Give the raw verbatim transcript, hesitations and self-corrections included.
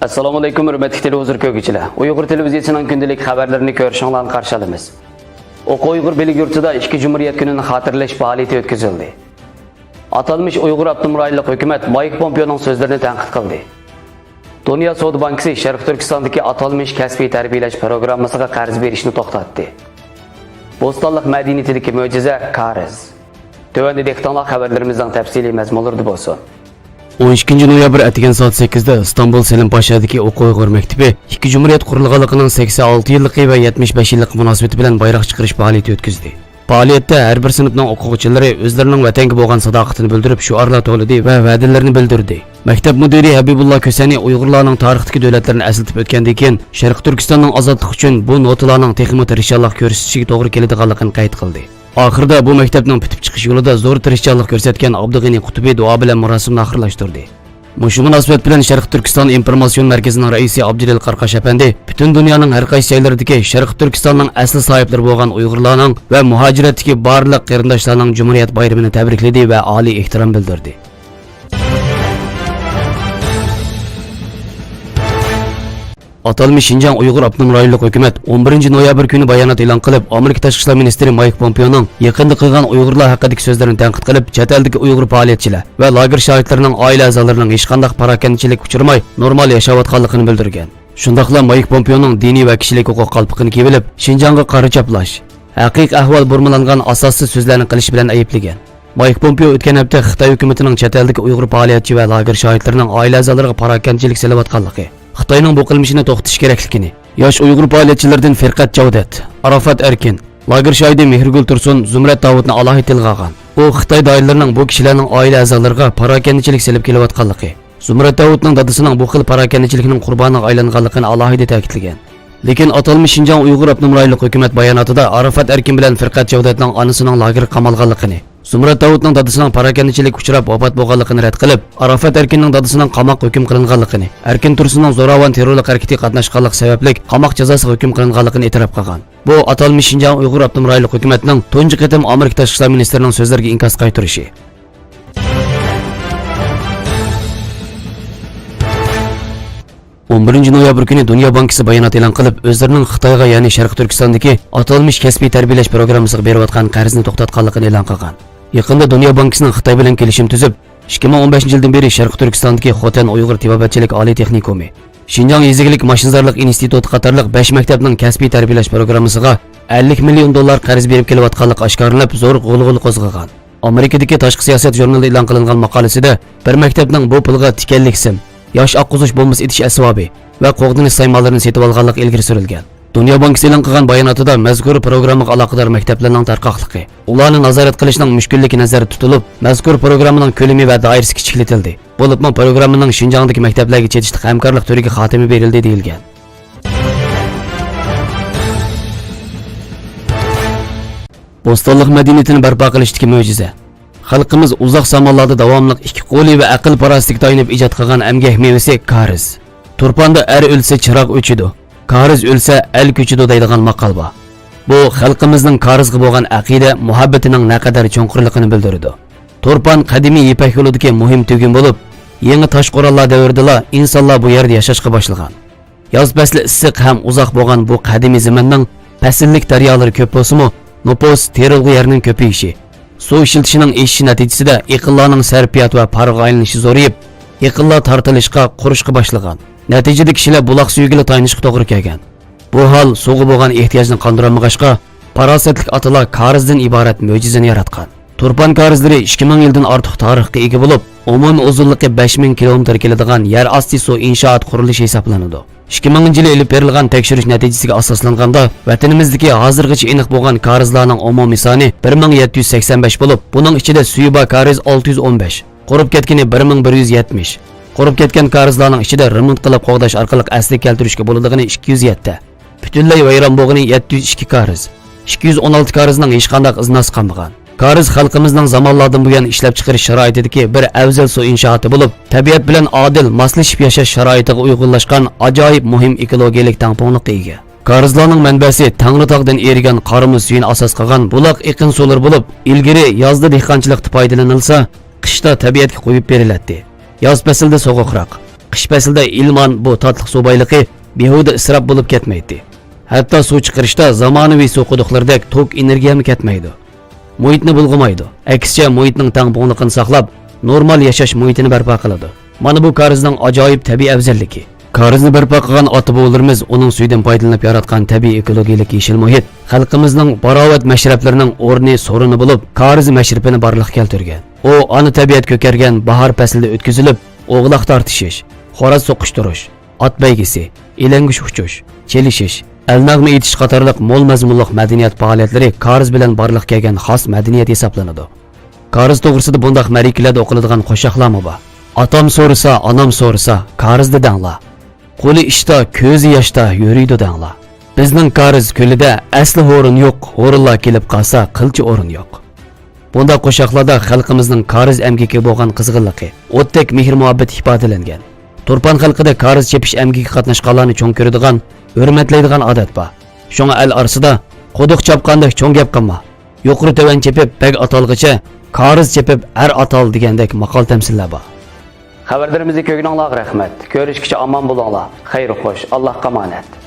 ئەسسالامۇئەلەيكۇم، ھۆرمەتلىك تېلېۋىزور كۆرگۈچىلەر. ئۇيغۇر تېلېۋىزىيىسىنىڭ كۈندىلىك خەۋەرلىرىنى كۆرۈشۈڭلارنى قارشى ئالىمىز. ئوقۇ ئۇيغۇر بىلىك يۇرتىدا ئىككى جۇمھۇرىيەت كۈنىنى خاتىرىلەش پائالىيىتى ئۆتكۈزۈلدى. ئاتالمىش ئۇيغۇر ئاپتونوم رايونلۇق ھۆكۈمەت مايك پومپېئونىڭ سۆزلىرىنى تەنقىد قىلدى. دۇنيا سودا بانكىسى شەرقىي تۈركىستاندىكى ئاتالمىش كەسپىي تەربىيەلەش پىروگراممىسىغا قەرز بېرىشنى توختاتتى. بوستانلىق مەدەنىيىتىدىكى مۆجىزە كارىز. تۆۋەندە دىققىتىڭلار خەۋەرلىرىمىزنىڭ تەپسىلىي مەزمۇنلىرىدا بولسۇن. ئون ئىككىنچى نويابىر ئەتىگەن سائەت سەككىزدە ئىستانبۇل سېلىم پاشادىكى ئوقۇ ئۇيغۇر مەكتىپى ئىككى جۇمھۇرىيەت قۇرۇلغانلىقىنىڭ سەكسەن ئالتە يىللىقى ۋە يەتمىش بەش يىللىقى مۇناسىۋىتى بىلەن بايراق چىقىرىش پائالىيىتى ئۆتكۈزدى. پائالىيەتتە ھەر بىر سىنىپنىڭ ئوقۇغۇچىلىرى ئۆزلىرىنىڭ ۋەتەنگە بولغان ساداقىتىنى بىلدۈرۈپ، شوئارلار توۋلىدى ۋە ۋەدىلىرىنى بىلدۈردى. مەكتەپ مۇدىرى ھەبىبۇللا كۆسەنى ئۇيغۇرلارنىڭ تارىختىكى دۆلەتلىرىنى ئەسلىتىپ ئۆتكەندىن كېيىن، شەرقىي تۈركىستاننىڭ ئازادلىقى ئۈچۈن بۇ نوتىلارنىڭ تېخىمۇ تىرىشچانلىق كۆرسىتىشىگە توغرا كېلىدىغانلىقىنى قەيت قىلدى. ئاخىرىدا بۇ مەكتەپنىڭ پۈتۈپ چىقىش يولىدا زور تىرىشچانلىق كۆرسەتكەن ئابدۇغېنى قۇتۇبى دۇئا بىلەن مۇراسىمنى ئاخىرلاشتۇردى. مۇشۇ مۇناسىۋەت بىلەن شەرقىي تۈركىستان ئىنفورماتسىيون مەركىزىنىڭ رەئىسى ئابدۇجېلىل قاراقاش ئەپەندى پۈتۈن دۇنيانىڭ ھەر قايسى جايلىرىدىكى شەرقىي تۈركىستاننىڭ ئەسلى ساھىبلىرى بولغان ئۇيغۇرلارنىڭ ۋە مۇھاجىرەتتىكى بارلىق قېرىنداشلارنىڭ جۇمھۇرىيەت بايرىمىنى تەبرىكلىدى ۋە ئالىي ئېھتىرام بىلدۈردى. ئاتالمىش شىنجاڭ ئۇيغۇر ئاپتونوم رايونلۇق ھۆكۈمەت ئون بىرىنچى نويابىر كۈنى بايانات ئېلان قىلىپ، ئامېرىكا تاشقى ئىشلار مىنىستىرى مايك پومپېئونىڭ يېقىندا قىلغان ئۇيغۇرلار ھەققىدىكى سۆزلىرىنى تەنقىد قىلىپ، چەت ئەلدىكى ئۇيغۇر پائالىيەتچىلەر ۋە لاگېر شاھىتلىرىنىڭ ئائىلە ئەزالىرىنىڭ ھېچقانداق پاراكەندىچىلىككە ئۇچرىماي، نورمال ياشاۋاتقانلىقىنى بىلدۈرگەن. شۇنداقلا مايك پومپېئونىڭ دىنىي ۋە كىشىلىك ھوقۇق قالپىقىنى كىيىۋېلىپ، شىنجاڭغا قارا چاپلاش، ھەقىقىي ئەھۋال بۇرمىلانغان ئاساسسىز سۆزلەرنى قىلىش بىلەن ئەيىبلىگەن. مايك پومپېئو ئۆتكەن ھەپتە خىتاي ھۆكۈمىتىنىڭ چەت ئەلدىكى ئۇيغۇر پائالىيەتچى ۋە لاگېر شاھىتلىرىنىڭ ئائىلە ئەزالىرىغا پاراكەندىچىلىك سېلىۋاتقانلىقى، خىتاينىڭ بۇ قىلمىشىنى توختىتىش كېرەكلىكىنى، ياش ئۇيغۇر پائالىيەتچىلىرىدىن فىرقەت جاۋدەت، ئاراپات ئەركىن، لاگېر شاھىتى مېھرىگۈل تۇرسۇن زۇمرەت داۋۇتنى ئالاھىدە تىلغا ئالغان. ئۇ خىتاي دائىرىلىرىنىڭ بۇ كىشىلەرنىڭ ئائىلە ئەزالىرىغا پاراكەندىچىلىك سېلىپ كېلىۋاتقانلىقى، زۇمرەت داۋۇتنىڭ دادىسىنىڭ بۇ خىل پاراكەندىچىلىكنىڭ قۇربانىغا ئايلانغانلىقىنى ئالاھىدە تەكىتلىگەن. لېكىن ئاتالمىش شىنجاڭ ئۇيغۇر ئاپتونوم رايونلۇق ھۆكۈمەت باياناتىدا ئاراپات ئەركىن بىلەن فىرقەت جەۋدەتنىڭ ئانىسىنىڭ لاگېرغا قامالغانلىقىنى، زۇمرەت داۋۇتنىڭ دادىسىنىڭ پاراكەندىچىلىككە ئۇچراپ ۋاپات بولغانلىقىنى رەت قىلىپ، ئاراپات ئەركىننىڭ دادىسىنىڭ قاماققا ھۆكۈم قىلىنغانلىقىنى، ئەركىن تۇرسۇننىڭ زوراۋان تېررورلۇق ھەرىكىتىگە قاتناشقانلىقى سەۋەبلىك قاماق جازاسىغا ھۆكۈم قىلىنغانلىقىنى ئېتىراپ قىلغان. بۇ ئاتالمىش شىنجاڭ ئۇيغۇر ئاپتونوم رايونلۇق ھۆكۈمەتنىڭ تۇنجى قېتىم ئامېرىكا تاشقى ئىشلار مىنىستىرىنىڭ سۆزلىرىگە ئىنكاس قايتۇرۇشى. ئون بىرىنچى نويابىر كۈنى دۇنيا بانكىسى بايانات ئېلان قىلىپ، ئۆزلىرىنىڭ خىتايغا، يەنى شەرقىي تۈركىستاندىكى ئاتالمىش كەسپىي تەربىيەلەش پىروگراممىسىغا بېرىۋاتقان قەرزنى توختاتقانلىقىنى ئېلان قىلغان. يېقىندا دۇنيا بانكىسىنىڭ خىتاي بىلەن كېلىشىم تۈزۈپ، ئىككى مىڭ ئون بەشىنچى يىلدىن بېرى شەرقىي تۈركىستاندىكى خوتەن ئۇيغۇر تېبابەتچىلىك ئالىي تېخنىكومى، شىنجاڭ يېزا ئىگىلىك ماشىنىزارلىق ئىنستىتۇتى قاتارلىق بەش مەكتەپنىڭ كەسپىي تەربىيەلەش پىروگراممىسىغا ئەللىك مىليون دوللار قەرز بېرىپ كېلىۋاتقانلىقى ئاشكارىلىنىپ، زور غۇلغۇلا قوزغىغان. ئامېرىكىدىكى تاشقى سىياسەت ژۇرنىلىدا ئېلان قىلىنغان ماقالىسىدە، بىر مەكتەپنىڭ بۇ پۇلغا تىكەنلىك سىم، ياش ئاققۇزۇش بومبىسى ئېتىش ئەسۋابى ۋە قوغدىنىش سايمانلىرىنى سېتىۋالغانلىقى ئىلگىرى سۈرۈلگەن. دۇنيا بانكىسى ئېلان قىلغان باياناتىدا مەزكۇر پىروگراممىغا ئالاقىدار مەكتەپلەرنىڭ تارقاقلىقى، ئۇلارنى نازارەت قىلىشنىڭ مۈشكۈللۈكى نەزەردە تۇتۇلۇپ، مەزكۇر پىروگراممىنىڭ كۆلىمى ۋە دائىرىسى كىچىكلىتىلدى. بولۇپمۇ پىروگراممىنىڭ شىنجاڭدىكى مەكتەپلەرگە چېتىشلىق ھەمكارلىق تۈرىگە خاتىمە بېرىلدى دېيىلگەن. بوستانلىق مەدەنىيىتىنى بەرپا قىلىشتىكى مۆجىزە. خەلقىمىز ئۇزاق زامانلاردا داۋاملىق ئىككى قولى ۋە ئەقىل-پاراسىتىگە تايىنىپ ئىجاد قىلغان ئەمگەك مېۋىسى كارىز. تۇرپاندا ئەر ئۆلسە چىراغ ئۆچىدۇ، كارىز ئۆلسە ئەل كۆچىدۇ دەيدىغان ماقال بار. بۇ خەلقىمىزنىڭ كارىزغا بولغان ئەقىدە مۇھەببىتىنىڭ نەقەدەر چوڭقۇرلۇقىنى بىلدۈرىدۇ. تۇرپان قەدىمىي يىپەك يولىدىكى مۇھىم تۈگۈن بولۇپ، يېڭى تاش قوراللار دەۋرىدىلا ئىنسانلار بۇ يەردە ياشاشقا باشلىغان. ياز پەسلى ئىسسىق ھەم ئۇزاق بولغان بۇ قەدىمىي زېمىننىڭ پەسىللىك دەريالىرى كۆپ بولسىمۇ، نوپۇس، تېرىلغۇ يەرنىڭ كۆپىيىشى، سۇ ئىشلىتىشنىڭ ئېشىشى نەتىجىسىدە ئېقىنلارنىڭ سەرپىيات ۋە پارغا ئايلىنىشى زورىيىپ، ئېقىنلار تارتىلىشقا، قۇرۇشقا باشلىغان. نەتىجىدە كىشىلەر بۇلاق سۈيىگىلا تايىنىشقا توغرا كەلگەن. بۇ ھال سۇغا بولغان ئېھتىياجنى قاندۇرالمىغاچقا، پاراسەتلىك ئاتىلار كارىزدىن ئىبارەت مۆجىزىنى ياراتقان. تۇرپان كارىزلىرى ئىككى مىڭ يىلدىن ئارتۇق تارىخقا ئىگە بولۇپ، ئومۇمىي ئۇزۇنلۇقى بەش مىڭ كىلومېتىر كېلىدىغان يەر ئاستى سۇ ئىنشائات قۇرۇلۇشى ھېسابلىنىدۇ. ئىككى مىڭىنچى يىلى ئېلىپ بېرىلغان تەكشۈرۈش نەتىجىسىگە ئاساسلانغاندا، ۋەتىنىمىزدىكى ھازىرغىچە ئېنىق بولغان كارىزلارنىڭ ئومۇمىي سانى بىر مىڭ يەتتە يۈز سەكسەن بەش بولۇپ، بۇنىڭ ئىچىدە سۈيى بار كارىز ئالتە يۈز ئون بەش، قۇرۇپ كەتكىنى بىر مىڭ بىر يۈز يەتمىش. قۇرۇپ كەتكەن كارىزلارنىڭ ئىچىدە رېمونت قىلىپ قوغداش ئارقىلىق ئەسلىگە كەلتۈرۈشكە بولىدىغىنى ئىككى يۈز يەتتە. پۈتۈنلەي ۋەيران بولغىنى يەتتە يۈز ئىككى كارىز. ئىككى يۈز ئون ئالتە كارىزنىڭ ھېچقانداق ئىزناسى قالمىغان. كارىز خەلقىمىزنىڭ زامانلاردىن بۇيان ئىشلەپچىقىرىش شارائىتىدىكى بىر ئەۋزەل سۇ ئىنشائاتى بولۇپ، تەبىئەت بىلەن ئادىل ماسلىشىپ ياشاش شارائىتىغا ئۇيغۇنلاشقان ئاجايىپ مۇھىم ئېكولوگىيەلىك تەڭپۇڭلۇققا ئىگە. كارىزلارنىڭ مەنبەسى تەڭرىتاغدىن ئېرىگەن قارامۇ سۈيىنى ئاساس قىلغان بۇلاق ئېقىن سۇلىرى بولۇپ، ئىلگىرى يازدا دېھقانچىلىقتا پايدىلىنىلسا، قىشتا تەبىئەتكە قويۇپ بېرىلەتتى. ياز پەسلىدە سوغۇقراق، قىش پەسلىدە ئىلمان بۇ تاتلىق سۇ بايلىقى بىھۇدە ئىسراپ بولۇپ كەتمەيتتى. ھەتتا سۇ چىقىرىشتا زامانىۋى سۇ قۇدۇقلىرىدەك توك ئېنېرگىيەمۇ كەتمەيدۇ. مۇھىتنى بۇلغىمايدۇ. ئەكسىچە، مۇھىتنىڭ تەڭپۇڭلۇقىنى ساقلاپ، نورمال ياشاش مۇھىتىنى بەرپا قىلىدۇ. مانا بۇ كارىزنىڭ ئاجايىپ تەبىئىي ئەۋزەللىكى. كارىزنى بەرپا قىلغان ئاتا-بوۋىلىرىمىز ئۇنىڭ سۈيىدىن پايدىلىنىپ ياراتقان تەبىئىي ئېكولوگىيەلىك يېشىل مۇھىت خەلقىمىزنىڭ باراۋەت مەشرەپلىرىنىڭ ئورنى، سورۇنى بولۇپ، كارىز مەشرىپىنى بارلىققا كەلتۈرگەن. ئۇ ئانا تەبىئەت كۆكەرگەن باھار پەسلىدە ئۆتكۈزۈلۈپ، ئوغلاق تارتىشىش، خوراز سوقۇشتۇرۇش، ئات بەيگىسى، ئېلەڭگۈش ئۇچۇش، چېلىشىش، ئەلنەغمە ئېيتىش قاتارلىق مول مەزمۇنلۇق مەدەنىيەت پائالىيەتلىرى كارىز بىلەن بارلىققا كەلگەن خاس مەدەنىيەت ھېسابلىنىدۇ. كارىز توغرىسىدا بۇنداق مەرىكىلەردە ئوقۇلىدىغان قوشاقلارمۇ بار. ئاتام سورىسا، ئانام سورىسا، كارىز دېدەڭلار. قولى ئىشتا، كۆزى ياشتا يۈرىدۇ دەڭلار. بىزنىڭ كارىز كۆلىدە ئەسلى ھورۇن يوق، ھورۇنلار كېلىپ قالسا قىلچە ئورۇن يوق. بۇنداق قوشاقلاردا خەلقىمىزنىڭ كارىز ئەمگىكىگە بولغان قىزغىنلىقى، ئوتتەك مېھىر-مۇھەببىتى ئىپادىلەنگەن. تۇرپان خەلقىدە كارىز چېپىش ئەمگىكىگە قاتناشقانلارنى چوڭ كۆرىدىغان، ھۆرمەتلەيدىغان ئادەت بار. شۇڭا ئەل ئارىسىدا «قۇدۇق چاپقاندەك چوڭ گەپ قىلما، يۇقىرى تۆۋەن چېپىپ بەگ ئاتالغىچە، كارىز چېپىپ ئەر ئاتال» دېگەندەك ماقال-تەمسىللەر بار. خەۋەرلىرىمىزنى كۆرگىنىڭلارغا رەھمەت. كۆرۈشكىچە ئامان بولۇڭلار. خەير خوش، ئاللاھقا ئامانەت.